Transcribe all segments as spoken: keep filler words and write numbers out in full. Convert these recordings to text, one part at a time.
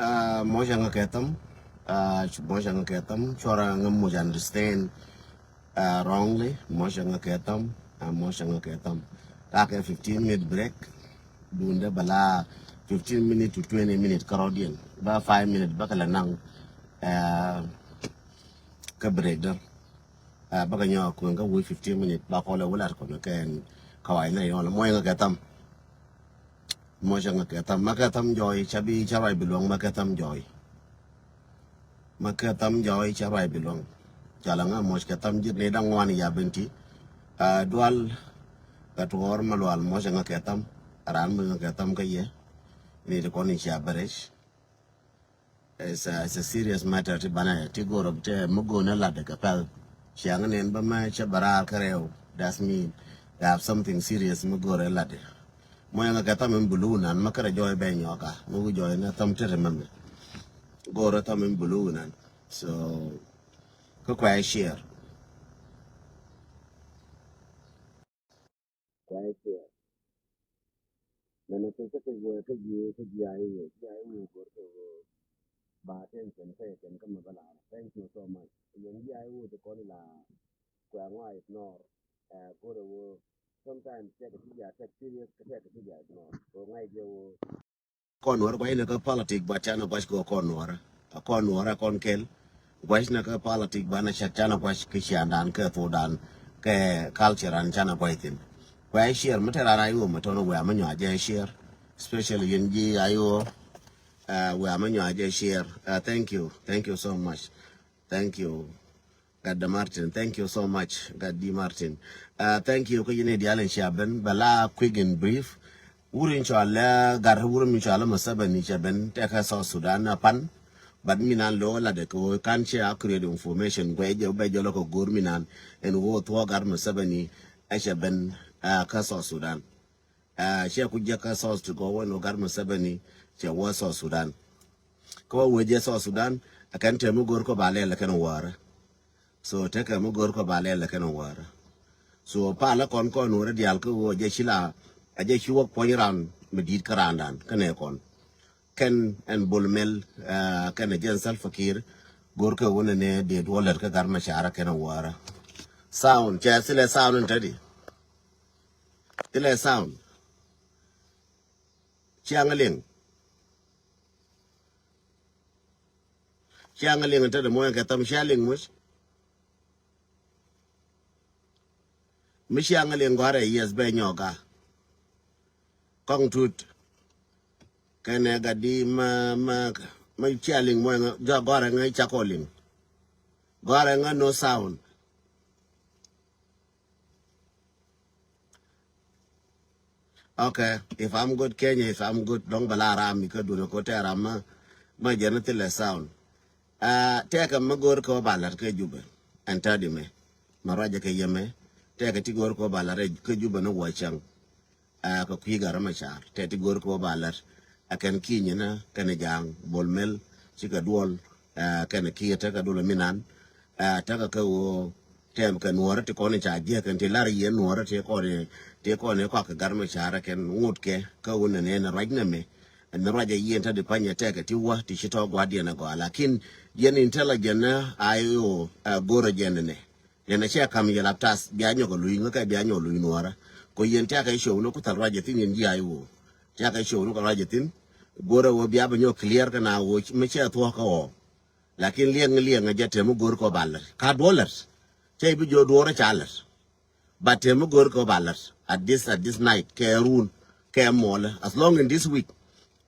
Mɔcɛ ŋa kɛ tham. Mɔcɛ ŋa kɛ tham. Cuɔrɛ ŋa muc understand wrongly. Mɔcɛ ŋa kɛ tham. Mɔcɛ ŋa kɛ tham. Takɛ fifteen minute break. Dundɛ bala fifteen minute to twenty minute kärɔ̱diɛn. Ba five minute ba kɛ la naŋ. Kä break dä. Ba kɛ nyɔk kueŋ kä wee fifteen minute ba kɔlɛ wä lat kɔn kɛn. Kawai nɛ yɔn mɔcɛ ŋa kɛ tham. Mɔcɛ ŋa kɛ tham, ma kɛ tham jɔy, ca bi ca ruac bi luɔŋ, ma kɛ tham jɔy. Ma kɛ tham jɔy, ca ruac bi luɔŋ. Ca la ŋa mɔc kɛ tham ji̱ ni da̱ŋ ŋuan ya ben ti. Dual kɛ tuɔɔr ma lual mɔcɛ ŋa kɛ tham. Ran mi ŋa kɛ tham kä yɛ. Ni ti kɔn in cia bɛ rɛc. It's a, it's a serious matter ti banɛ ti go̱r ɔ ti mi go̱r ni lat kɛ pɛl. Ciaŋ ni ɛn bä mɛ cɛ bä raar kärɛw. That's mean they have something serious mi go̱r ɛ lat. Mɔ yɛn kɛ tham in bulu nan ma kärɛ jɔy bɛ nyɔka mi wi jɔy ni tham ti ri mɛmɛ. Go̱r ɛ tham in bulu nan. So kä kuɛ share. Kuay share. Mɛnɛ kɛ kä kɛ wee kä jiɛ kä jiɛ ai wee jiɛ ai wee go̱r kɛ wee. Ba attention kä yɛ kɛn kä mɛ bä lar. Thank you so much. Yɛn jiɛ ai wee ti kɔn la kuɛ ŋɔa ignore. Ɛ go̱r ɛ wee. Sometimes tɛk ti jiɛ tɛk serious kä tɛk ti jiɛ ignore. Kɛ ŋɔa ignore wee. Kɔn nuɔr gua̱cnɛ kä politic but canɛ gua̱c kɛ kɔn nuɔr. A kɔn nuɔr a kɔn kɛl gua̱cnɛ kä politic banɛ cak canɛ gua̱c kä ciandan kä thokdan kä culture an canɛ gua̱c thin. Kuɛ share mi te ran a yuɔ mi tɔn wɛ mi nyuac jɛ share. Especially yin ji a yuɔ wɛ mi nyuac jɛ share. Thank you, thank you so much. Thank you. Gat de Martin, thank you so much. Gat di Martin. Thank you kä yini dial in cia ben bɛ la quick and brief. Wur in cua lɛ gar wur mi cua lɛ Museveni cɛ ben tɛkɛ South Sudan a pan. But mi nan lo la de ko kan cɛ a create information guɛ jɛ bɛ jɔlɔ ko gor mi nan en wo thuɔ gar Museveni ɛ cɛ ben kä South Sudan. Cɛ ku jɛ kä South to go wɛn wo gar Museveni cɛ wä South Sudan. Kä wä wee jɛ South Sudan a kɛn tɛm mi gor ko ba lɛ lɛ kɛn wärä. So tekɛ mi go̱r kɔ ba lɛl kɛn wäärä. So palä kɔn kɔn wäärä diaal kä ɣöö jɛ ci la a jɛ ci wä puɔ̱ny ran mi di̱i̱t kä raandan kä nɛ kɔn. Kɛn ɛn Bol Mel kɛn ɛ jɛn Salva Kiir go̱r kɛ wä nɛ nɛ dee duɔlɛt kä gat mɛ carä kɛn wäärä. Sound cɛ thilɛ sound in tädi. Thilɛ sound. Ciaŋ liŋ. Ciaŋ liŋ in tädi muɔ̱ɔ̱n kɛ tham cia liŋ muc. Mi ciaŋ liŋ gɔ̱a̱rɛ yes bɛ nyɔka. Kɔŋ tut kɛnɛ gat di ma ma ma cia liŋ muɔ̱ɔ̱n jɔ gɔ̱a̱rɛ ŋä cakɔ liŋ. Gɔ̱a̱rɛ ŋä no sound. Okay, if I'm good Kenya, if I'm good dɔŋ bɛ la ram mi kä duni ko tɛ ram ma ma jɛn thilɛ sound. Tɛkɛ mi go̱r kɛ wä ba lat kä Jubɛ ɛn tädi mɛ ma ruacɛ kɛ yɛmɛ. Tɛkɛ ti go̱r kɛ wä ba lat kä Jubɛ ni wä cäŋ. Kɛ kui̱ gat rɛ ma car tɛ ti go̱r kɛ wä ba lat. Ɛ kɛn ki̱ny ni kɛn ja̱a̱ŋ Bol Mel cikɛ duɔl. Kɛn ki̱ tekɛ duɔl mi nan. Tekɛ kɛ wä tɛm kɛ nuɔrä ti kɔn ca jiɛk kɛn ti lar yɛn nuɔrä ti kɔn ti kɔn kɔak kɛ gat ma carä kɛn ŋot kɛ kä wun nɛ nɛ ruac nɛ mɛ. Ɛn ruac a yɛn te di panyɛ tɛkɛ ti wä ti ci tɔ gua̱diɛn a gɔaa lakin yɛn intelligent nɛ a iɔ go̱rä jɛn nɛ. Yɛn a cɛ kam yɛ lap tas bia nyɔk a luy ŋä kɛ bia nyɔk luy nuɔrä. Ko yɛn tɛkɛ show ni ku thal ruac a thin yɛn ji a iɔ tɛkɛ show ni kɛ ruac a thin. Go̱rä wä bia bɛ nyɔk clear kɛ na wä mi cɛ thuɔk kɛ wä. Lakin liɛŋ liɛŋ a jɛ tɛm mi go̱r kɔ ba lät ka duɔ lät. Cɛ ibi jiɔ duɔrä ca lät. But tɛm mi go̱r kɔ ba lät at this at this night kɛ run kɛ mɔlä as long in this week.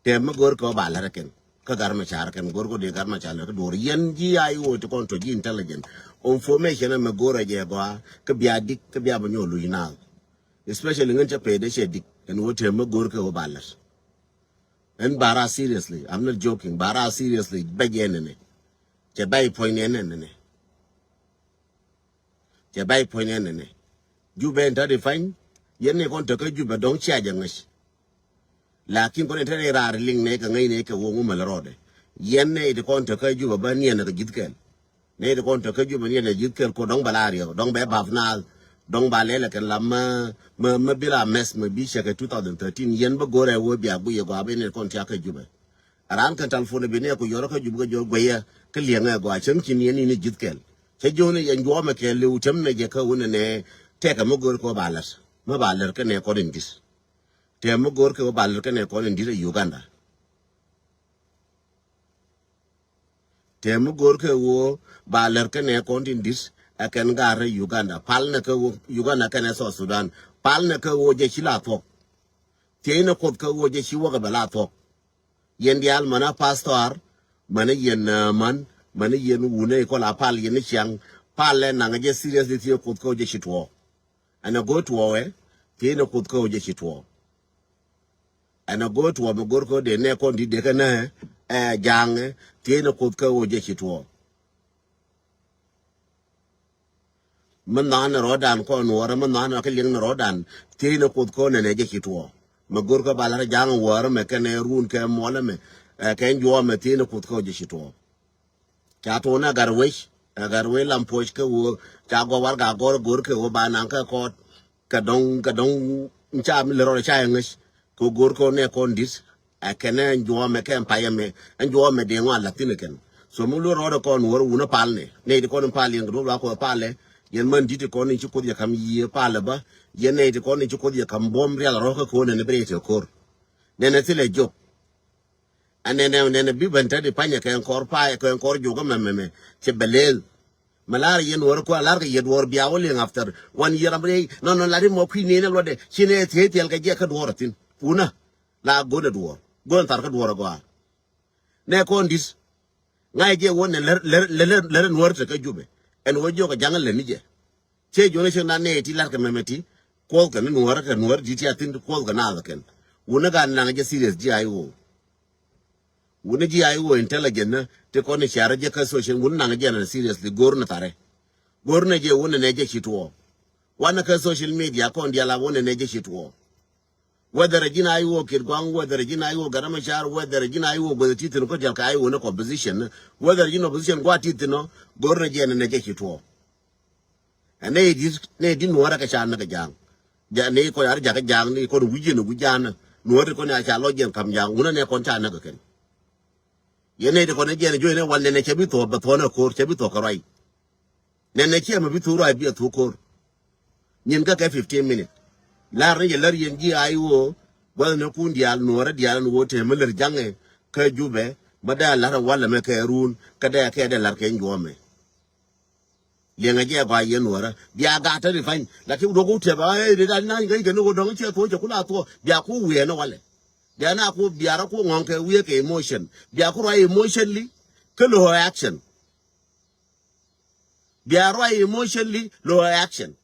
Tɛm mi go̱r kɔ ba lät kɛn kä gat ma car kɛn go̱r kɔ dee gat ma car lät kä duɔr yɛn ji a iwɔ ti kɔn tɔ ji intelligent. Information mi go̱r a jɛ gɔa kä bia dik kä bia bɛ nyɔ luc naath. Especially ŋän cɛ pay de cɛ dik ɛn wä tɛm mi go̱r kɔ ba lät. Ɛn bara seriously, I'm not joking, bara seriously bɛ jɛ nɛnɛ. Cɛ bɛ i puɔ̱ny nɛnɛ nɛnɛ. Cɛ bɛ i puɔ̱ny nɛnɛ nɛnɛ. Jubɛ in tɔt i pany yɛn ni kɔn tɔkä Jubɛ dɔ̱ŋ cia jɛ ŋäc. Lakin kɔn in tɔt i raar liŋ nɛ kɛ ŋäc nɛ kɛ wä ŋu mɛl rɔɔdɛ. Yɛn nɛ i ti kɔn tɔkä Jubɛ bä niɛn kɛ ji̱th kɛl. Nɛ ti kɔn tɔkä Jubɛ ni ɛn ɛ ji̱th kɛl ko dɔ̱ŋ bɛ la riɛk dɔ̱ŋ bɛ bap naath. Dɔ̱ŋ ba lɛl ɛ kɛn la mä mä mä bi la mɛs mä bi cɛ kɛ two thousand thirteen yɛn bä go̱rɛ wä bia guiyɛ gɔaa bɛ ni kɔn tiak kä Jubɛ. Raan kɛn telephone bi nɛ ku yɔrɔ kä Jubɛ kä jɔr guɛyɛ kä liɛŋɛ gɔaa cäŋ ci niɛn in ji̱th kɛl. Cä jiɔni yɛn juɔmɛ kɛɛliw tɛm nɛ jɛ kä wunɛ nɛ tɛkɛ mi go̱o̱r kɛ wä ba lät. Mi ba lät kɛ nɛ kɔn in di̱t. Tɛm mi go̱o̱r kɛ wä ba lät kɛ nɛ kɔn in di̱t ɛ Uganda. Tɛm mi go̱o̱r kɛ wä ba lät kɛ nɛ kɔn in di̱t ɛ kɛn ga̱a̱r ɛ Uganda. Pal nɛ kɛ wä Uganda kɛn ɛ South Sudan. Pal nɛ kɛ wä jɛ ci la thuɔ̱k. Thiec nɛ Kuoth kɛ wä jɛ ci wäkɛ bɛ la thuɔ̱k. Yɛn diaal män a pastor, män a yɛn, uh, män, män a yɛn wunɛ ikɔl a pal yɛn ni ciaŋ, pal lɛ naŋ jɛ seriously thiec Kuoth kä jɛ ci tuɔɔk. Ɛn a go̱o̱r tuɔɔk ɛ, thiec ni Kuoth kä jɛ ci tuɔɔk. Ɛn a go̱o̱r tuɔɔk mi go̱o̱r kä dee nɛ kɔn di̱t dee kä nɛ, ɛ, ja̱a̱ŋ ɛ, thiec ni Kuoth kä jɛ ci tuɔɔk. Mi nhan ni rɔɔdan kɔn nuɔrä, mi nhan ni rɔ kä liŋ ni rɔɔdan, thiec ni Kuoth kɔn nɛnɛ jɛ ci tuɔɔ. Mɛ go̱r kä ba la̱r ja̱a̱ŋ wäärä mɛ kɛnɛ run kɛ muɔlä mɛ, ɛ, kɛ juɔɔmɛ thiec ni Kuoth kɔn jɛ ci tuɔɔ. Ca tuɔɔn ɛ gat wec, ɛ gat wec lam puɔc kɛ wä, ca gɔw warɛga gɔr go̱r kɛ wä ba naŋ kɛ kɔɔt. Kɛ dɔŋ, kɛ dɔŋ, ca mi lɛ rɔɔdɛ ca yɛ ŋäc. Kɛ go̱r kɔn nɛ kɔn di̱t. Ɛ kɛn ɛ ɛn juɔmɛ kɛ ɛn payɛ mɛ, ɛn juɔmɛ dee ŋɔa la̱th thi̱n ɛ kɛn. So mi luɔr rɔɔdɛ kɔn wär wunä pal nɛ. Nɛ ti kɔn in pal yɛn kɛ duɔ̱p la kɔn palɛ. Yɛn män di̱t ti kɔn in ci Kuoth yɛ ka̱m yiëë palɛ bä. Yɛn nɛ ti kɔn in ci Kuoth yɛ ka̱m buɔ̱m rial rɔ̱ kä ko̱n nɛ ni bi rɛy tɛ ko̱r. Nɛnɛ thilɛ jiɔk. Ɛn nɛnɛ, nɛnɛ bi ben te di panyɛ kɛ ɛn kɔr pay, kɛ ɛn kɔr juk ɛmɛ mɛ mɛ. Cɛ bɛ leel. Mɛ lar yɛn wär kuɛ lar kɛ yɛ duɔr bia wä liŋ after one year am rɛy. Nɔn nɔn lar imɔ kui̱ nɛnɛ luɔtdɛ. Ci nɛ thiee thiɛl kɛ jiɛ kä duɔr a thin. Wunä. La go̱n ɛ duɔr. Go̱n thar kä duɔr a gɔaa. Nɛ kɔn di̱t. Ŋa̱c jɛ wä nɛ lär, lär, lär, lär, lär nuɔr te kä Jubɛ. Ɛn wä jiɔk a jaŋä lät ni jɛ. Cɛ jɔn cɛ na nɛ ti lar kɛ mɛmɛ ti. Kuɔth kɛ ni nuɔr kɛ nuɔr di̱t ti a thin kuɔth kɛ naath kɛn. Wunä gan naŋ jɛ serious ji̱ a i̱ wä. Wuni ji̱ a i̱ wä intelligent ni ti kɔn i̱ car jɛ kä social wuni naŋ jɛ na seriously go̱r ni tharɛ. Go̱r ni jɛ wuni nɛ jɛ ci tuɔɔ. Wanɛ kä social media kɔn dial a wuni nɛ jɛ ci tuɔɔ. Whether ji̱n a i̱ wä Kit Gua̱ŋ, whether ji̱n a i̱ wä Gat Macar, whether ji̱n a i̱ wä guäth ti thin kä dial ka a i̱ wä ni opposition, whether ji̱n opposition gua̱ ti thin ɔ, go̱r ni jɛ nɛ jɛ ci tuɔɔ. Ɛ nɛ di, nɛ di nuɔrɛ kɛ ca näk kɛ ja̱a̱ŋ. Ja nɛ kɔn ar jakä ja̱a̱ŋ ni kɔn wi̱c yɛn wi̱c ja̱a̱n. Nuɔrɛ kɔn ya ca lɔ jɛn kam ja̱a̱ŋ wunä nɛ kɔn ca näk kɛ kɛn. Yɛn nɛ di kɔn jɛn jo̱o̱c nɛ wal nɛnɛ cɛ bi thuɔ̱k bɛ thuɔ̱k nɛ ko̱r cɛ bi thuɔ̱k kɛ ruac. Nɛnɛ cɛ mɛ bi thuɔ̱k ruac bi a thuɔ̱k ko̱r. Nyin kä kɛ fifteen minute. Lar ni jɛ lär yɛn ji̱ a i̱ wä. Gua̱th ni kun diaal nuɔrɛ diaal ni wä te mi lär ja̱ŋɛ. Kä Jubɛ bä dee a lar walɛ mɛ kɛ run kä dee kɛ dee lar kɛ juɔmɛ. Liɛŋɛ jɛ gɔaa yɛn wärä bia gat te ri pany. Lakin duɔk wä tiɛp a ri ri na ŋäc kɛ ni wä dɔŋ ciɛ thuɔ̱c cɛ ku la thuɔ̱c bia ku wiɛɛn walɛ. Bia na ku bia rɔ ku ŋɔŋ kɛ wiee kɛ emotion bia ku ruac emotionally. Kä lo̱ action. Bia ruac emotionally lo̱ action.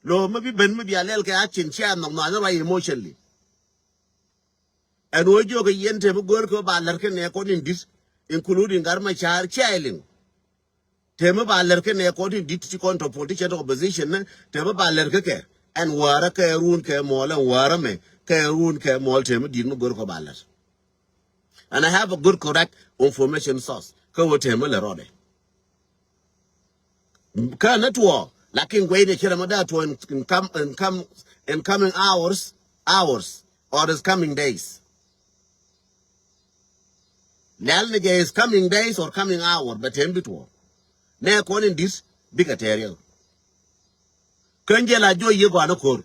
Lo̱ mi bi ben mi bia lɛl kɛ action cia nhɔk nhɔath ruac emotionally. Ɛn wä jiök kɛ yɛn te mi go̱o̱r kɛ ba lär kɛ nɛ kɔn in di̱t including Gat Macar cia iliŋ. Te mi ba lär kɛ nɛ kɔn in di̱t ci kɔn tɔ politician tɔ opposition ni te mi ba lär kɛ kɛ ɛn wäärä kɛ ruun kɛ muɔl ɛn wäärä mɛ kɛ ruun kɛ muɔl te mi di̱t mi go̱o̱r kɛ ba lär. And I have a good correct information source kä wä te mi lär rɔɔdɛ. Kä ni tuɔ lakin guey ni cɛ rɛ mi daa tuɔ in, in, come, in, come, in coming hours, hours or is coming days. Lɛl ni jɛ is coming days or coming hour bɛ tem bi tuɔ. Nɛ kɔn in di̱t bikɛ tɛɛr yɛ. Kän jɛ la jo̱o̱c yɛ gɔaa ni ko̱r.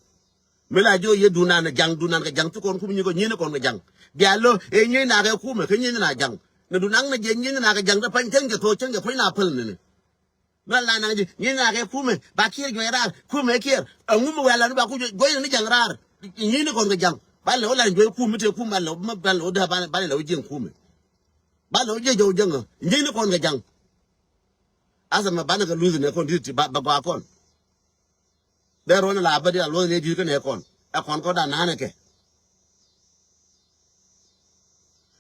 Mi la jo̱o̱c yɛ dunan ja̱ŋ dunan kɛ ja̱ŋ ti kɔn kum nyikɔ nyini kɔn kɛ ja̱ŋ. Bia lo̱ ɛ nyieeny na kɛ kumɛ kɛ nyieeny na ja̱ŋ. Ni dunan na jɛ nyieeny na kɛ ja̱ŋ dee pa̱ny cäŋ jɛ tho̱o̱c cäŋ jɛ puɔ̱ny na päl nini. Lual na naŋ ji̱ nyieeny na kɛ kumɛ ba kiɛɛr juɔc raar kumɛ kiɛɛr. Ɛŋu mi wɛl ani ba ku juɔc juɔc ni ja̱ŋ raar. Nyieeny ni kɔn kɛ ja̱ŋ ba lɛ wä lan juɔc kum mi tëë kum ba lɛ wä ba lɛ wä dee ba lɛ wä jiɛŋ kumɛ. Ba lɛ wä jiɛŋ jɔw jäŋä nyieeny ni kɔn kɛ ja̱ŋ. Asa mɛ banɛ kɛ luth ni kɔn di̱t ti ba gɔaa kɔn. Dee ruɔ̱n la bä dial luɔth ni di̱t kä nɛ kɔn ɛ kɔn kɔn da na̱a̱n ɛ kɛ.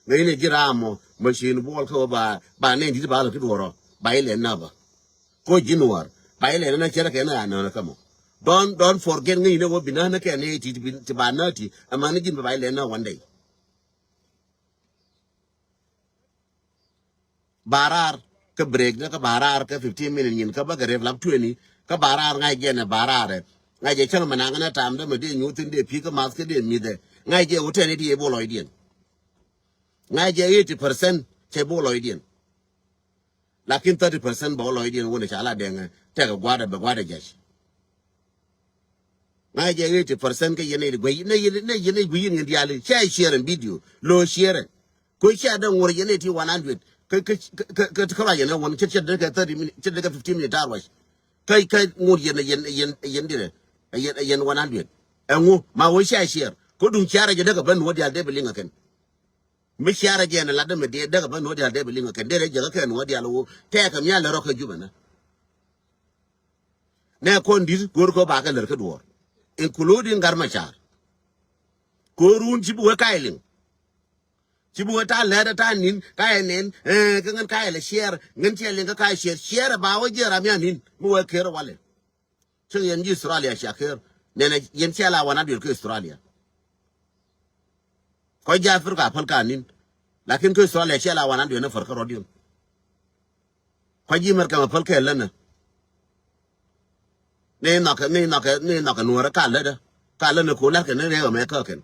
Ŋäcni ji̱ raam mɔ machine buɔl kä ba ba nɛn di̱t ba lɔ ti duɔrɔ ba ilɛ na ba. Ko ji̱ nuɔr ba ilɛ na cɛrɛ kɛ na anɔnɔ kä mɔ. Don't don't forget ŋäcni wä bi na na kɛ ni ti ti ba na ti ama ni ji̱n ba ilɛ na one day. Ba raar kä break ni kä ba raar kä fifteen minute nyin kä bä kɛ rep lap twenty kä ba raar ŋa̱c jɛn ɛ ba raar ɛ ŋa̱c jɛ cäŋ mɛ naŋ ni tam dämɛ dee nyuuthin dee pi̱i̱ kä math kä dee mi̱thɛ ŋa̱c jɛ wä tɛn i̱ dee bolɔcdiɛn. Ŋa̱c jɛ eighty percent cɛ bi wä lɔcdiɛn. Lakin thirty percent bɛ wä lɔcdiɛn wä ni ca la dɛŋ tɛk gua̱dɛ bɛ gua̱dɛ jɛc. Ŋa̱c jɛ eighty percent kä yɛn nɛy ti guic, nɛy yɛn, nɛy yɛn nɛy guic yɛn diaal i̱ cɛ share in video, lo share. Ko cia dee ŋuɔr yɛn nɛy ti one hundred kä, kä, kä, kä, kä ruac yɛn ɛ wän cɛ, cɛ dee kɛ thirty minute, cɛ dee kɛ fifteen minute ta̱a̱ ruac. Kä, kä ŋuɔr yɛn, yɛn, yɛn, yɛn dirɛ, yɛn, yɛn one hundred. Ɛŋu ma wä cia share ko duŋ cia rɛ jɛ dee kɛ ben wä diaal dee bi liŋ ɛ kɛn. Mi ciarɛ jɛ ni lat dee mi dee däk bä nuɔ̱t diaal dee bi liŋ kɛn dee rɛ jɛ kä kɛ nuɔ̱t diaal wo tɛɛk kɛ mial lɛ rɔ kɛ Jubɛ nä. Nɛ kɔn di̱t go̱r kɛ ba kɛ lär kä duɔ̱ɔ̱r, including Gat Macar. Ko̱r wun ci bi wee ka̱c liŋ. Ci bi wee ta̱a̱ lɛt ta̱a̱ ni̱n ka̱c nɛn, eh, kä ŋän ka̱c lɛ ciɛɛr, ŋän ciɛ liŋ kä ka̱c ciɛɛr, ciɛɛr ba wä jiɛ ram ya ni̱n mi wee ker walɛ. Cä yɛn ji̱ Australia cia ker. Nɛnɛ yɛn cia la wan a duel kä Australia. Kɔc ji̱ Africa päl ka ni̱n. Lakin kä Australia cia la wan a duel ni fär kä rɔ̱diɛn. Kɔc ji̱ America mɛ päl kɛ länä. Ni nhɔkɛ, ni nhɔkɛ, ni nhɔkɛ nuɔrä ka lätdä. Ka länä ko la̱rkɛ ni rɛɛk ɛmɛ kä kɛn.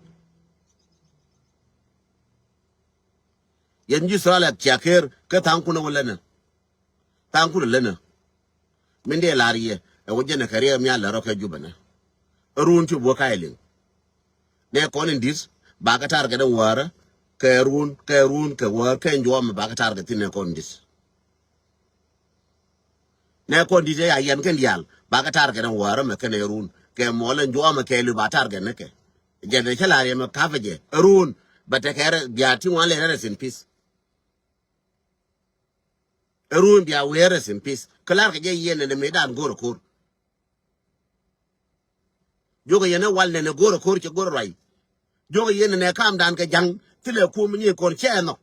Yɛn ji̱ Australia cia ker kä tha̱a̱ŋ kun ɛ wä länä. Tha̱a̱ŋ kun ɛ länä. Min dee lar yɛ ɛ wä jɛn ɛ kɛ riɛk mial lɛ rɔ kɛ Jubɛ nɛ. Ɛ run ci buɔ ka̱c liŋ. Nɛ kɔn in di̱t ba kɛ tar kɛ dɛn wäärä kɛ run kɛ run kɛ wäär kɛ juɔmɛ ba kɛ tar kɛ thi̱n nɛ kɔn in di̱t. Nɛ kɔn in di̱t ɛ ya yɛn kɛn diaal ba kɛ tar kɛ dɛn wäärä mɛ kɛn ɛ run kɛ muɔlɛ juɔmɛ kɛ li̱w ba tar kɛ nɛ kɛ. Jɛn ɛ cä lar yɛ mɛ ka̱pɛ jɛ ɛ run bɛ tɛ kɛ rɛ bia ti ŋuan lɛ rɛ rɛ thin pi̱th. Ɛ ruun bia wee rest in peace. Kä la̱rkɛ jɛ yɛn nɛnɛ mëëdan go̱o̱r ɛ ko̱r. Jiökɛ yɛn ɛ wal nɛnɛ go̱o̱r ɛ ko̱r cɛ go̱o̱r ɛ ruac. Jiökɛ yɛn nɛnɛ kamdan kɛ ja̱ŋ thilɛ kum nyi kɔn cɛ ɛ nhɔk.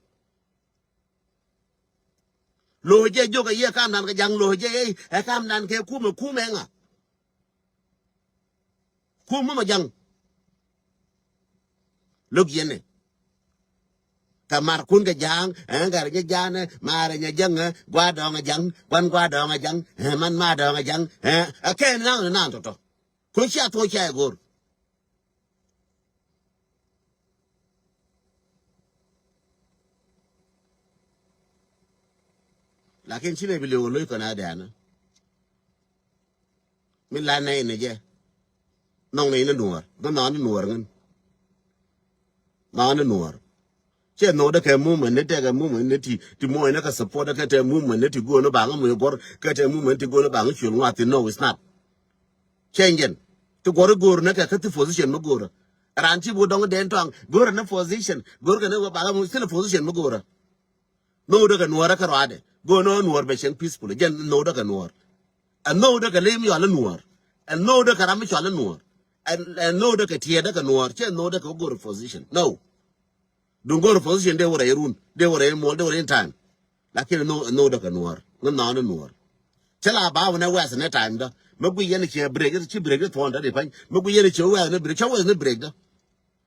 Lo̱o̱ jɛ jiökɛ yɛ kamdan kɛ ja̱ŋ lo̱o̱ jɛ ɛ kamdan kɛ kum ɛ kum ɛ ŋa. Kum mi ma ja̱ŋ. Lo̱k yɛn ɛ. Kɛ mar kun kɛ ja̱ŋ ɛn gɛr nyɛ ja̱ŋ ɛ mar nyɛ ja̱ŋ ɛ gua dɔ̱ŋ ɛ ja̱ŋ guan gua dɔ̱ŋ ɛ ja̱ŋ ɛ man ma dɔ̱ŋ ɛ ja̱ŋ ɛ ɛ kɛn naŋ ni naŋ tɔ̱tɔ̱. Kun cia thuɔ̱c cia ɛ go̱o̱r. Lakin ci nɛ bi liw lo̱c kɔn a dɛ̈ɛ̈n. Mi la nɛy ni jɛ. Nhɔk nɛy ni nuɔɔr. Ŋä nhɔk ni nuɔɔr ŋän. Nhɔk ni nuɔɔr. Cɛ nhɔk dɛ kɛ movement ni tɛkɛ movement ni ti ti mɔɔy ni kɛ support dɛ kɛ tɛ movement ni ti go̱o̱n ni baŋ mi guɔr kɛ tɛ movement ti go̱o̱n ni baŋ cuël ŋuath ti no, it's not. Cɛ jɛn. Ti guɔr i̱ go̱o̱r ni kɛ kä ti position mi go̱o̱r. Raan ci bi dɔŋ dɛn tɔaŋ go̱o̱r ni position go̱o̱r kɛ ni wä baŋ mi thilɛ position mi go̱o̱r. Nhowdä kɛ nuɔɔrä kä ruaadɛ go̱o̱r ni wä nuɔɔr bɛ cieŋ peaceful jɛn nhowdä kɛ nuɔɔr. Ɛ nhowdä kɛ lem yɔal i̱ nuɔɔr. Ɛ nhowdä kɛ ram i̱ cɔal i̱ nuɔɔr. Ɛ nhowdä kɛ tiɛɛdä kɛ nuɔɔr cɛ nhowdä kɛ wä go̱o̱r position no. Duŋ go̱o̱r position dee wä rɛy run dee wä rɛy muɔl dee wä rɛy time. Lakin ɛ nhowdä kɛ nuɔɔr ŋä nhɔɔn i̱ nuɔɔr. Cä la ba wä nɛ wɛth nɛ time dä. Mä gui yɛn i̱ ciɛ break i̱ ci break i̱ thuɔ̱ɔ̱n dä di pa̱ny mä gui yɛn i̱ ciɛ wɛth nɛ break cä wɛth nɛ break dä.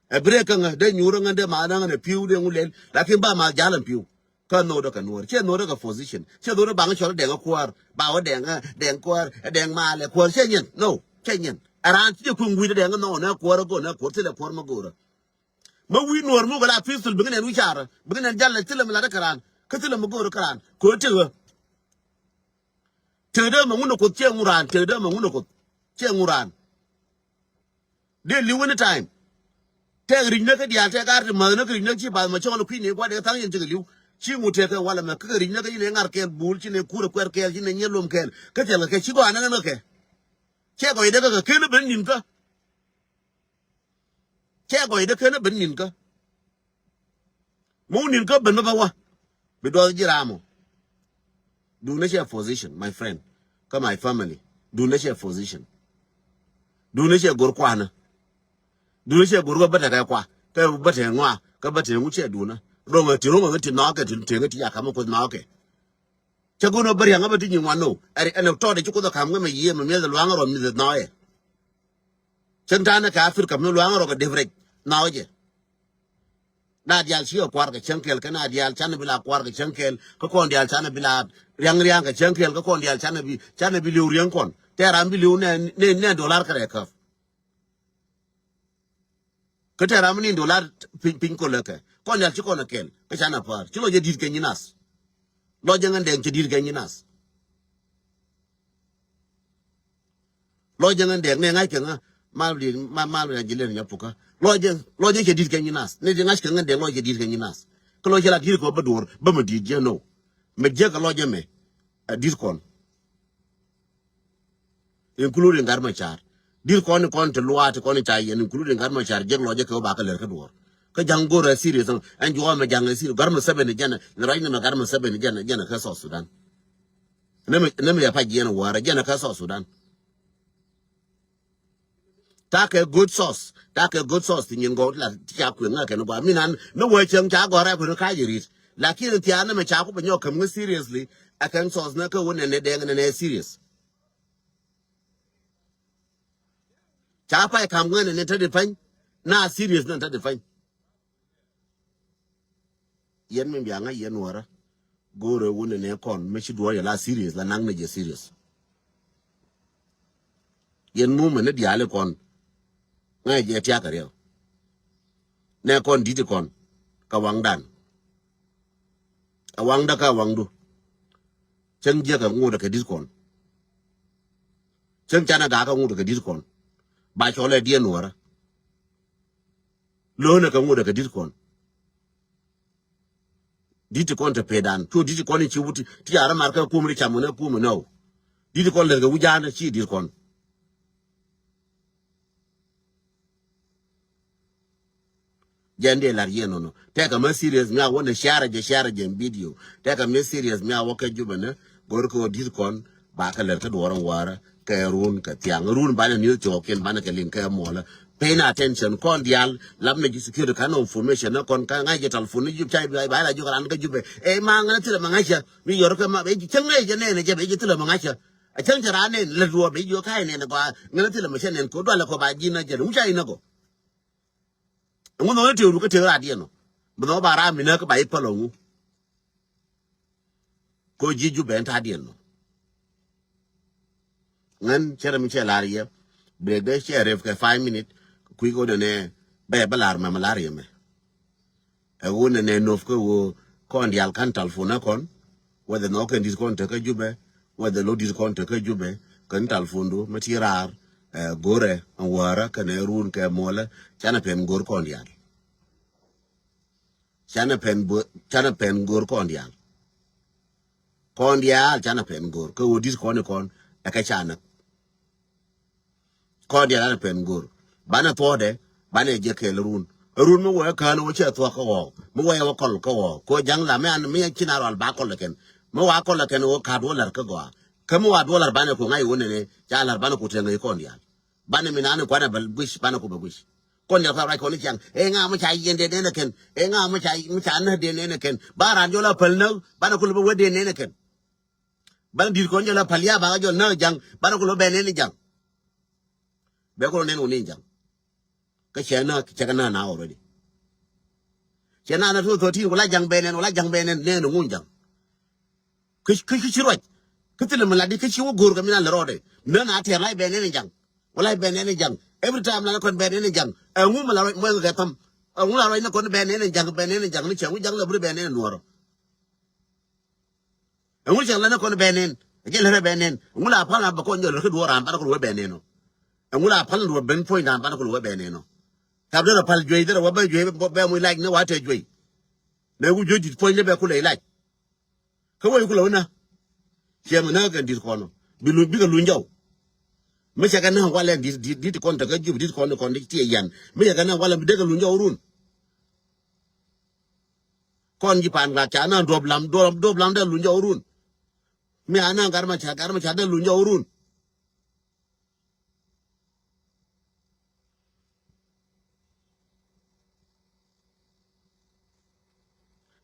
Ɛ break kä ŋä dee nyuur ŋä dee ma nä ŋä nɛ pi̱w dee ŋu lɛl. Lakin ba ma ja̱l ɛn pi̱w. Kä nhowdä kɛ nuɔɔr cɛ nhowdä kɛ position cɛ nhowdä baŋ cɔl dɛŋ kuäär ba wä dɛŋ dɛŋ kuäär dɛŋ malɛ kuäär cɛ nyɛn no cɛ nyɛn. Ɛ raan ci jɛ kuŋ wi̱i̱dä dɛŋ nhɔw nɛ kuäär ɛ go̱o̱r nɛ kuäär thilɛ kuäär mä go̱o̱rä. Mä wi̱i̱ nuɔɔr muk ala pistol bikɛ nɛn wi̱i̱ carä bikɛ nɛn jal thilɛ mi latdä kɛ raan kä thilɛ mi go̱o̱rä kä raan ko̱ tekɛ. Tekdä mɛ ŋun ɛ kuoth cɛ ŋun raan tekdä mɛ ŋun ɛ kuoth cɛ ŋun raan. Dee li̱w any time. Tɛk ri̱c näk kä diaal tɛk ar ti mäth näk kä ri̱c näk ci bath ma cɔl kui̱ ni gua̱dɛ thaŋ yɛn cɛ kɛ li̱w. Ci ŋut tɛk kɛ walɛ mɛ kä kɛ ri̱c näk kä ci ni ŋar kɛɛl buul ci ni kurɛ kuɛr kɛɛl ci ni nyier lom kɛɛl kä thil kɛ kɛ ci gɔaa näk näk kɛ. Cɛ gɔcdɛ kä kɛ ken ben ni̱n kä. Cɛ gɔcdɛ ken ben ni̱n kä. Muk ni̱n kä ben bä bä wä. Bi duɔth ji̱ ram ɔ. Duundä cɛ position my friend. Kä my family duundä cɛ position. Duundä cɛ go̱r kuanä. Duundä cɛ go̱r kä bä tekɛ kua kä bä tekɛ ŋɔa kä bä tekɛ ŋu cɛ duundä. Ro̱ŋɛ ti ro̱ŋɛ kä ti nɔɔkɛ ti tekɛ ti yakamä kuoth nɔɔkɛ. Cä go̱n ɔ bä riaŋä bä ti nyin wan no ɛn ɛ tɔɔdɛ ci kuoth ɔ ka̱m kä mɛ yiëë mɛ miɛth ɛ luaŋä rɔ mi̱th ɛ nɔɔyɛ. Cäŋ ta̱a̱nä kɛ Africa mi luaŋä rɔ kɛ dep rɛc nɔɔkɛ jɛ. Na diaal ci ɛ kuar kɛ cäŋ kɛl kä na diaal canɛ bi la kuar kɛ cäŋ kɛl kä kɔn diaal canɛ bi la riaŋ riaŋ kɛ cäŋ kɛl kä kɔn diaal canɛ bi canɛ bi liw riaŋ kɔn tɛ ram bi liw nɛ nɛ nɛ dolar kɛ rɛ käp. Kä tɛɛr ram ni dolar piny, piny kolɛ kɛ. Kɔn yal ci kɔn a kɛl. Kä ca na pa̱a̱r. Ci lɔcɛ di̱t kɛ nyi nath. Lɔcɛ ŋän dɛŋ cɛ di̱t kɛ nyi nath. Lɔcɛ ŋän dɛŋ nɛ ŋa̱c kɛ ŋä. Mal di, mal, mal di jilen nya pukä. Lɔcɛ, lɔcɛ cɛ di̱t kɛ nyi nath. Nɛ di ŋa̱c kɛ ŋän dɛŋ lɔcɛ di̱t kɛ nyi nath. Kä lɔcɛ la di̱t kɛ bä duɔr, bä mɛ di̱t jɛ no. Mɛ jɛ kɛ lɔcɛ mɛ. Ɛ di̱t kɔn. Including Gat Macar. Di̱t kɔn, kɔn ti luaat kɔn ca yɛn, including Gat Macar, jek lɔcɛ kɛ wä ba kɛ lɛr kä duɔr. Kä ja̱ŋ go̱rɛ serious, ɛn juɔmɛ ja̱ŋ ɛ serious. Gat Museveni jɛn, ni rɔy ni mɛ Gat Museveni jɛn, jɛn kä South Sudan. Nɛ mɛ, nɛ mɛ ya pa jiɛn wäärä, jɛn kä South Sudan. Takɛ good source, takɛ good source ti nyin gɔw ti la ti ca kueŋ ŋa kɛn gɔaa. Min an, ni wee cieŋ ca gɔrɛ kueŋ ka jirit. Lakin thia̱a̱n ni mɛ ca ku bɛ nyɔk käm ŋä seriously, ɛ kɛn source ni kä wun nɛ nɛ dɛŋ nɛ nɛ serious. Ca pay kam ŋän ni te di pany. Na serious ni te di pany. Yɛn mi bia ŋa̱c yɛn wäärä. Go̱o̱rɛ wun ni nɛ kɔn mi ci duɔɔr yɛ la serious, la naŋ ni jɛ serious. Yɛn mumɛ ni diaali kɔn. Ŋa̱c jɛ tiakä riɛw. Nɛ kɔn di̱t kɔn. Ka waŋdan. Ɛ waŋdä kä ɛ waŋdu. Cäŋ jiäkä ŋotdä kɛ di̱t kɔn. Cäŋ canɛ gakä ŋotdä kɛ di̱t kɔn. Ba cɔlɛ diɛn wäärä. Lo̱o̱nɛ kɛ ŋotdä kɛ di̱t kɔn. Di̱t kɔn te pedan. Cu di̱t kɔn in ci wut ti, ti arä mar kä kum ri cam wänɛ kum nɔw. Di̱t kɔn lɛr kɛ wi̱cdan ci di̱t kɔn. Jɛn dee lar yɛn nɔnɔ. Tɛkɛ mɛ serious mi a wä ni share jɛ, share jɛ video. Tɛkɛ mɛ serious mi a wä kɛ Jubɛ ni go̱r kɛ wä di̱t kɔn ba kɛ lɛr kä duɔrä wäärä kɛ run kɛ thiaŋ. Run banɛ ni cɔɔk kɛn banɛ kɛ liŋ kɛ muɔlä. Pay attention kɔn diaal lap ni ji̱ security kan information ni kɔn ka ŋa̱c jɛ telephone ni Jubɛ ca ba la ji̱ kɛ ran kä Jubɛ. Ɛ ma ŋa̱c thilɛ ma ŋa̱c cɛ mi yɔr kɛ ma bɛ ji̱ cäŋ nɛ jɛ nɛn jɛ bɛ ji̱ thilɛ ma ŋa̱c cɛ. A cäŋ cɛ ran nɛn lät ruɔ bɛ ji̱ ka nɛn gɔaa ŋa̱c thilɛ ma cɛ nɛn ko dualɛ ko ba ji̱ na jɛ ŋu ca inä gɔ. Ɛŋu nhɔk ni tëëk ru kä tëëk radiɛn ɔ. Bi nhɔk ba ram mi näk kä ba i̱ päl ɔŋu. Ko ji̱ Jubɛ ɛn ta̱diɛn ɔ. Ŋän cɛ rɛ mi cɛ lar yɛ. Break dee cɛ rep kɛ five minute. Kui̱ ko dee nɛ bɛ bä lar mɛ mɛ lar yɛ mɛ. Ɛ ɣöö nɛnɛ nöp kä ɣöö kɔn diaal ka̱n telephone ɛ kɔn, whether nhɔk kɛn di̱t kɔn tekä Jubɛ, whether lo̱k di̱t kɔn tekä Jubɛ, kɛn telephone du mi ti raar, ɛ, go̱rɛ, ɛn wäärä, kɛnɛ run kɛ muɔlä, canɛ pɛn go̱r kɔn diaal. Canɛ pɛn bö-, canɛ pɛn go̱r kɔn diaal. Kɔn diaal canɛ pɛn go̱r, kä ɣöö di̱t kɔn ikɔn, ɛ kɛ canɛ. Kɔn diaal anɛ pɛn go̱r. Banɛ thuɔ̱ɔ̱dɛ, banɛ jɛ kɛɛl run. Run mi wee kään wä cɛ thuɔ̱k kä ɣɔɔ. Mi wee wä kɔl kä ɣɔɔ. Ko ja̱ŋ la mi an mi ci na rɔal ba kɔl kɛn. Mi wa kɔl kɛn wä ka̱t wä la̱r kä gɔaa. Kä mi wa duɔl la̱r banɛ ko ŋa̱c wä nɛnɛ. Ca la̱r banɛ ko tɛŋ ɛ kɔn diaal. Banɛ mi nani kuanɛ bɛ guic, banɛ ko bɛ guic. Kɔn diaal kua ruac kɔn ni ciaŋ. Ɛ ŋa mi ca yɛn dee nɛn kɛn. Ɛ ŋa mi ca, mi ca näk dee nɛn kɛn. Ba raan jɔl a päl näk. Banɛ ko lɛ bɛ wä dee nɛn kɛn. Banɛ di̱t kɔn jɔl a pal ya ba jɔl näk ja̱ŋ. Banɛ kulɛ bɛ nɛn ni ja̱ŋ. Bɛ kulɛ nɛn wä ni ja̱ŋ. Kä cɛ näk, cɛ kɛ näk na already. Cɛ na na two thirteen wala ja̱ŋ bɛ nɛn, wala ja̱ŋ bɛ nɛn, nɛn ŋun ja̱ŋ. Kä, kä, kä ci ruac. Kä thilɛ mi lat di kä ci wä go̱o̱r kɛ mi na lɛ rɔɔdɛ. Nɛn a tɛr la bɛ nɛn ni ja̱ŋ. Wala bɛ nɛn ni ja̱ŋ. Every time la kɔn bɛ nɛn ni ja̱ŋ. Ɛŋu mi la ruac mɔɛ kɛ tham. Ɛŋu la ruac ni kɔn bɛ nɛn ni ja̱ŋ, bɛ nɛn ni ja̱ŋ ni cɛ ŋu ja̱ŋ lɛ buri bɛ nɛn ni nuɔrɔ. Ɛŋu cɛ lɛ ni kɔn bɛ nɛn. Ɛ jɛ lɛ rɛ bɛ nɛn. Ɛŋu la pal na bɛ kɔn jɛ lɛ kä duɔ̱ɔ̱r ram banɛ kɔn wä bɛ nɛn ɔ. Ɛŋu la pal na duɔ̱ɔ̱r ben puɔ̱ny ram banɛ kɔn wä bɛ nɛn ɔ. Kap derɛ pal juey derɛ wä bɛ juey bɛ muc lac ni wa tɛ juey. Nɛ wu juey dit puɔ̱ny ni bɛ kulɛ ilac. Kä wä kulɛ wä na. Ciɛ mi näk kɛn dit kɔn ɔ. Bi luny bikɛ luny jɔw. Mi cɛ kɛ näk walɛ dit dit dit kɔn tekä jup dit kɔn kɔn ti tiɛ yan. Mi cɛ kɛ näk walɛ bi dee kɛ luny jɔw run. Kɔn ji̱ pa̱a̱n ŋa̱k ca na duɔ̱p lam, duɔ̱p, duɔ̱p lam dee luny jɔw run. Mi a na Gat Macar, Gat Macar dee luny jɔw run.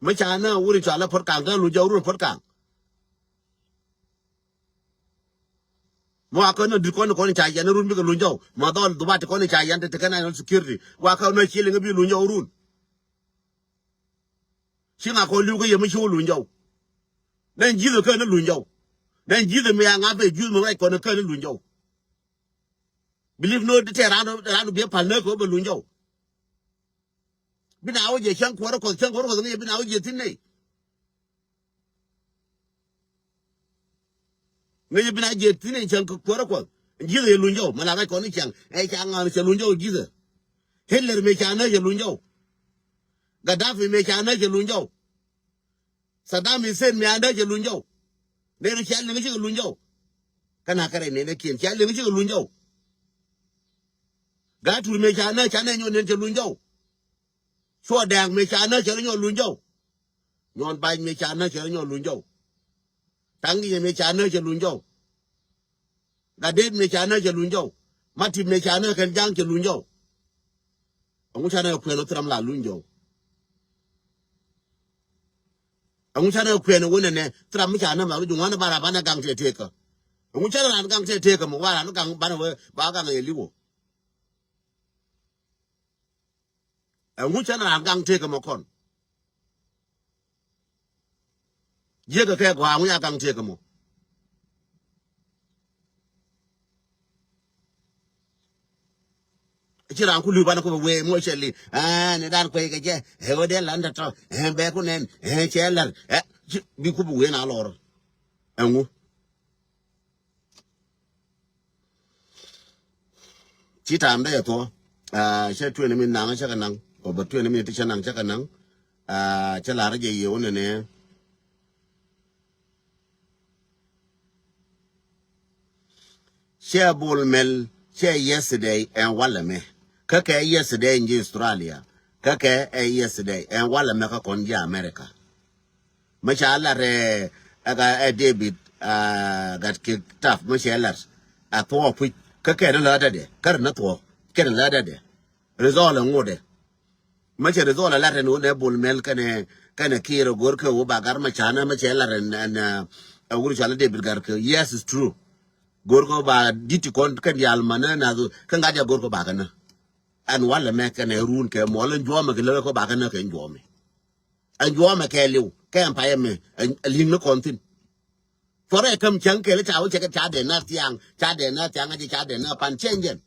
Mi ca na wuri cɔal a Puɔt Kaŋ dee luny jɔw run Puɔt Kaŋ. Mi wa kɔn na dit kɔn kɔn ca yɛn run bikɛ luny jɔw. Ma dhɔl dhubat kɔn ca yɛn te te kɛ national security. Wa kɔn na ci liŋ bi luny jɔw run. Ci ŋa kɔn li̱w kä yɛ mi ci wä luny jɔw. Nɛn ji̱th ɛ kään ni luny jɔw. Nɛn ji̱th ɛ mi a ŋa̱p ɛ ji̱th mi ŋa̱c kɔn ɛ kään ni luny jɔw. Believe no di tɛ raan raan biɛ pal nä kɛ wä bɛ luny jɔw. Bi na wä jɛ cäŋ kuäärä Kuɔth, cäŋ kuäärä Kuɔth ŋäc jɛ bi na wä jɛ thi̱n nɛy. Ŋäc jɛ bi na jɛ thi̱n nɛy cäŋ kuäärä Kuɔth. Ji̱thɛ yɛ luny jɔw, mɛ la ŋa̱c kɔn ni ciaŋ. Ɛ ca ŋa̱n cɛ luny jɔw ji̱thɛ. Hitler mëë ca nä cɛ luny jɔw. Gaddafi mëë ca nä cɛ luny jɔw. Saddam Hussein mëë a nä cɛ luny jɔw. Nɛy rɔ cia liŋ cikɛ luny jɔw. Kä na kärɛ nɛn ɛ kiɛn cia liŋ cikɛ luny jɔw. Gatur mëë ca nä ca nɛ nyɔn nɛn cɛ luny jɔw. Cuɔ dɛɛk mëë ca nä cɛ rɔ nyɔn luny jɔw. Nyɔn bac mëë ca nä cɛ rɔ nyɔn luny jɔw. Taŋ gi̱cɛ mëë ca nä cɛ luny jɔw. Gat det mëë ca nä cɛ luny jɔw. Matip mëë ca nä kɛn ja̱ŋ cɛ luny jɔw. Ɛŋu ca nä kuɛn ɔ thil ram la luny jɔw. Ɛŋu ca nä kuɛn ɔ wunɛ nɛ thil ram mi ca nä ma luny jɔw ŋuan bara banɛ gaŋ tëë tëëkä. Ɛŋu ca nä ran gaŋ tëë tëëkä mɔ wa ran gaŋ banɛ wee ba gaŋ yɛ li̱w ɔ. Ɛŋu cä na ran gaŋ tëëkä mɔ kɔn. Jiäkä kɛ gɔaa ŋu ya gaŋ tëëkä mɔ. Ci ran ku li̱w banɛ ku bɛ wee mɔ cɛ li. Aa ni dan kuey kɛ jɛ ɛ wä dee lan tɔtɔ ɛ bɛ ku nɛn ɛ cɛ lɛr ɛ bi ku bɛ wee na lɔr. Ɛŋu. Ci ta̱a̱m dee yɛ thuɔ. Aa, cɛ twenty minute naŋ cä kɛ naŋ. Kɔ bä twenty minute cä naŋ cä kɛ naŋ. Aa, cä la̱r jɛ yɛ wä nɛnɛ. Cɛ Bol Mel cɛ yesterday ɛn walɛ mɛ. Kä kɛ yesterday in ji̱ Australia. Kä kɛ ɛ yesterday ɛn walɛ mɛ kä kɔn ji̱ America. Mä ca lat ɛ ɛ ka ɛ David ɛ gat kek tap mä cɛ lat ɛ thuɔɔk puc kä kɛn lät dädɛ kä rin ni thuɔɔk kɛn lät dädɛ. Result ɛ ŋot ɛ mä cɛ result ɛ lat ɛn wä nɛ Bol Mel kɛnɛ kɛnɛ Kiir ɛ go̱r kɛ wä ba gar mä ca nɛ mä cɛ lat ɛn ɛn ɛ wur ca lät David gar kɛ yes, it's true. Go̱r kɛ wä ba di̱t ti kɔn kɛn diaal ma nä nath kɛ ŋa̱t jɛ go̱r kɛ ba kɛ nä. Ɛn walɛ mɛ kɛnɛ run kɛ muɔl ɛn juɔmɛ kɛ lät kɛ ba kɛ nä kɛ juɔmɛ. Ɛn juɔmɛ kɛɛliw kɛ ɛn payɛ mɛ ɛn li̱ŋ ni kɔn thi̱n. Cuɔrɛ käm cäŋ kɛɛli ca wä cɛ kɛ ca dee na thiaŋ ca dee na thiaŋ aci ca dee na pan cɛn jɛn.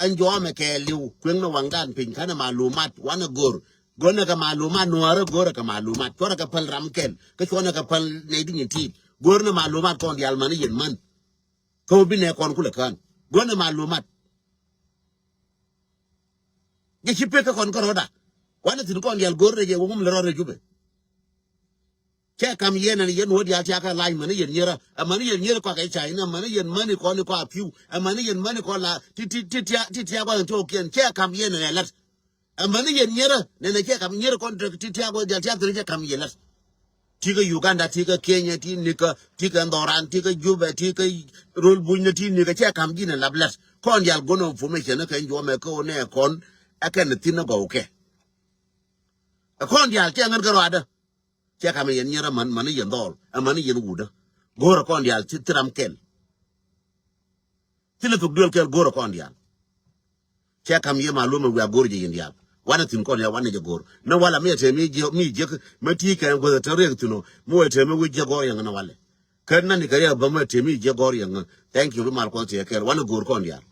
Ɛn juɔmɛ kɛɛliw kueŋ ni waŋdan piny känɛ malumat wanɛ go̱r. Go̱rnɛ kɛ malumat nuäärä go̱rɛ kɛ malumat cuɔrɛ kɛ päl ram kɛl kä cuɔrɛ kɛ päl nɛy ti nyin ti̱i̱t. Go̱rnɛ malumat kɔn diaal mani yɛn män. Kä wä bi nɛ kɔn kulɛ kään go̱rnɛ malumat. Jɛ ci pek kä kɔn kärɔ̱da. Wanɛ thi̱n kɔn diaal go̱r rɛc ɛ wä ŋum lɛ rɔ̱ rɛc Jubɛ. Cɛ kam yɛn ɛn yɛn wä diaal tiakä la̱ny mäni yɛn nyierä. Ɛ mäni yɛn nyierä kɔakɛ cay ni ɛ mäni yɛn mäni kɔn ni kɔa pi̱w. Ɛ mäni yɛn mäni kɔn la ti ti ti tia ti tia kɔn ti ɔkiɛn cɛ kam yɛn ɛn ɛ lät. Ɛ mäni yɛn nyierä nɛnɛ cɛ kam nyierä kɔn ti tia kɔn diaal tia thi̱n cɛ kam yɛn lät. Tikä Uganda, tikä Kenya, ti nikä, tikä Ndhoran, tikä Jubɛ, tikä Rol Bunyni, ti nikä cɛ kam ji̱n ɛ lap lät. Kɔn diaal go̱n ɛ information ɛ kɛn juɔmɛ kä wä nɛ kɔn ɛ kɛn thi̱n ɛ gɔw kɛ. Ɛ kɔn diaal cɛ ŋän kä rɔadä. Cɛ kam yɛn nyierä män män yɛn dhɔl ɛ män yɛn wudä. Go̱o̱rä kɔn diaal ti ram kɛl. Thilɛ thuk duel kɛl go̱o̱rä kɔn diaal. Cɛ kam yɛ malum ɛ wiak go̱o̱r jɛ yɛn diaal. Wanɛ thi̱n kɔn diaal wanɛ jɛ go̱o̱r. Nä walɛ mi ɛ te mi jiɛ mi jiɛ mi ti kɛ guäth ɛ te riɛk thi̱n ɔ mi wä ɛ te mi wi̱c jɛ gɔ̱r yɛn nä walɛ. Kä nani kɛ riɛk bä mi ɛ te mi jiɛ gɔ̱r yɛn nä. Thank you bi mal kuɔth tiɛ kɛl wanɛ go̱o̱r kɔn diaal.